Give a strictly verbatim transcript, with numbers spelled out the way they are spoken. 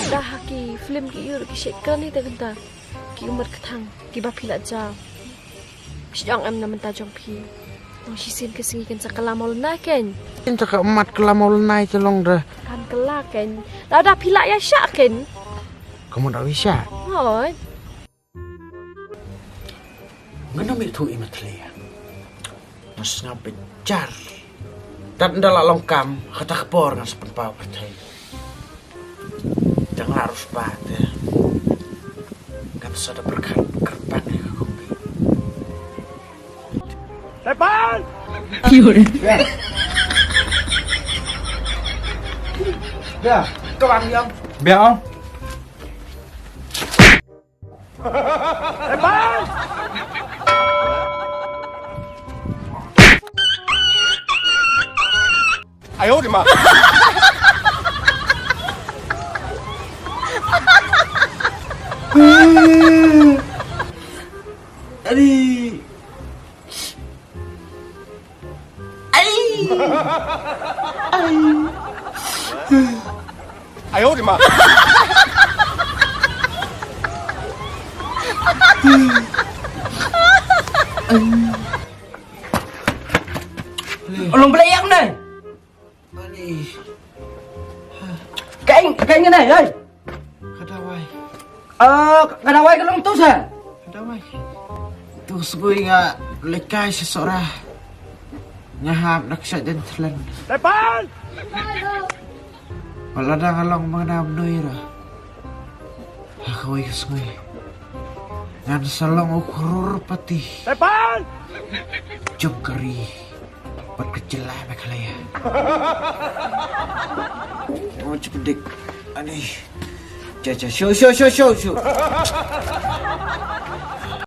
Da ha ki film ki ïoh ki shait kane te kynta. Ki ummat ka thang ki ba phi la ja. Shi jong em na mynta jong phi. Nong shisien ka sngi kan sa kala maulna ken. Ken sa ka ummat kala maulna ken long da. Kan kala ken. Da da phi la ïa sha ken. Ka mut da wi sha. Hoi. Ngano mi thu i matli. Mas ngap bichar. Tat nda la long kam kata ka por ngan sa pynpaw pyrthei. Tang la rus ba te. Ngam sa da berkat kerpan ya ka kumpi. Tepan! Ya, kawang yang. Biar. Tepan! Ayo di ma. Adi. Ai. Ai. Ayo di ma. Long bela yang ne. Ani. Kain kain ne ai. Ka dawai. Ah, ka dawai ka long tu sa. Ka dawai. Tu sgui nga lekai sesora. Nga hap nak sa den thlen. Tepan. Wala da nga long mangna mnoira. Ha kawai ka sgui. Ngan sa long u crorepati. Tepan. Jom kari. Pat ka jylla Meghalaya. Oh, cepedik. Ani. Cha cha, shu shu shu shu shu.